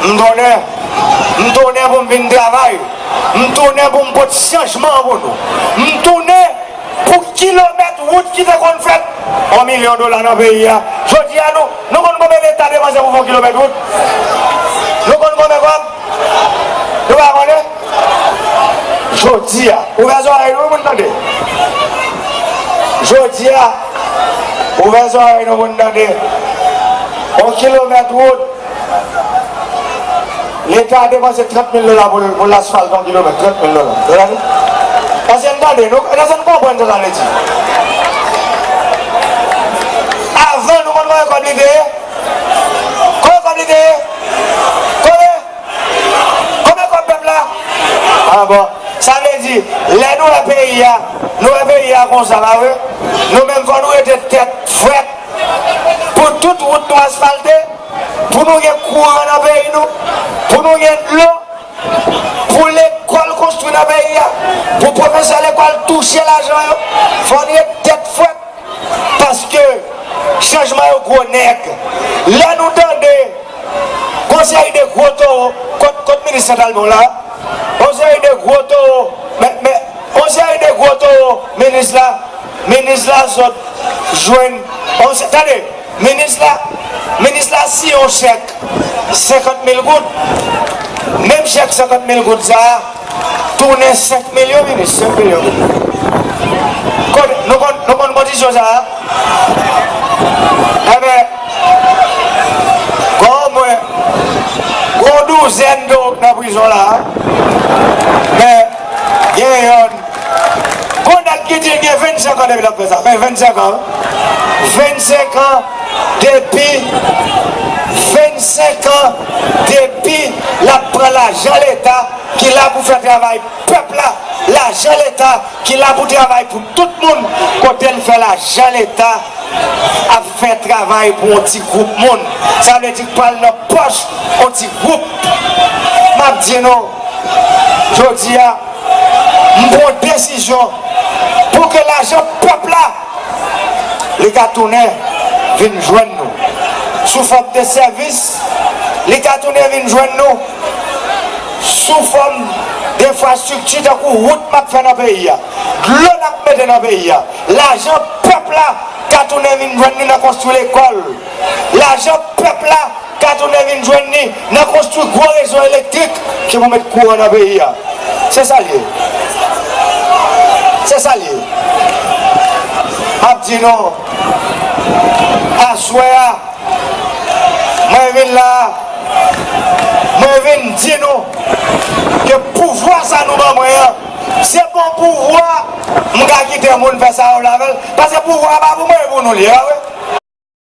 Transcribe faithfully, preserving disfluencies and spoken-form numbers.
M tounen, m tounen pou m vin travay. M tounen pou m pote chanjman pou nou. M tounen pou kilomèt wout ki te konn fèt yon milyon dola nan peyi a. Jodi a, nou, nou konn konbyen Leta depanse pou fè yon kilomèt wout? Nou konn konbyen kòb? Nou pa konnen? Jodi a, ouvè zòrèy nou pou n tande. Jodi a, ouvè zòrèy nou pou n tande. Yon kilomèt wout, Leta depanse trant mil dola pou, pou l asfalte yon kilomèt, trant mil dola. Tande? Èske n tande? Nou, èske n konprann sa sa vle di? Avan, nou konn konbyen kòb li te ye? Konbyen kòb li te ye? Konbyen? Konbyen kòb pèp la? Ah bon. Sa vle di, lè nou wè peyi a, nou wè peyi a konsa, pa vre? Nou menm, fò nou rete tèt frèt pou tout wout nou asfalte, pou nou gen kouran nan peyi nou, pou nou gen dlo, pou lekòl konstwi nan peyi a, pou pwofesè lekòl touche lajan yo. Fò n ret tèt frèt, paske chanjman yo gwo nèg. Lè nou tande yon seri de gwo towo, kot, kot minis Santalbon la? Yon seri de gwo towo, men, men, yon seri de gwo towo, minis la, minis la sot jwenn, yon se-, tande, minis la, minis la siyen yon chèk senkant mil goud. Menm chèk senkant mil goud sa a tounen senk milyon, minis, senk milyon goud. Kote, nou konn, nou konn kondisyon sa a? Enben, gon mwen, gon douzèn de moun nan prizon la a, men gen yonn, gon nèg ki di l gen vennsenk an depi l ap fè sa. Men vennsenk an, wi. Vennsenk an depi, vennsenk an depi l ap pran lajan Leta ki la pou fè travay pèp la, lajan Leta ki la pou travay pou tout moun, kote l fè lajan Leta ap fè travay pou yon ti gwoup moun. Sa vle di k pral nan pòch yon ti gwoup. M ap di nou, jodi a, m pran desizyon pou ke lajan pèp la, li ka tounen vin jwenn nou. Sou fòm de sèvis, li ka tounen vin jwenn nou. Sou fòm de enfrastrikti tankou wout m ap fè nan peyi a, dlo n ap mete nan peyi a, lajan pèp la ka tounen vin jwenn nou nan konstwi lekòl. Lajan pèp la ka tounen vin jwenn ni nan konstwi gwo rezo elektrik ki pou met kouran nan peyi a. Se sa l ye. Se sa l ye. M ap di nou, aswè a, mwen vin la, mwen vin di nou ke pouvwa sa nou ban mwen an, se pa yon pouvwa m ka kite moun fè sa yo l avè l, paske pouvwa a pa pou mwen, e pou nou l ye, pa vre?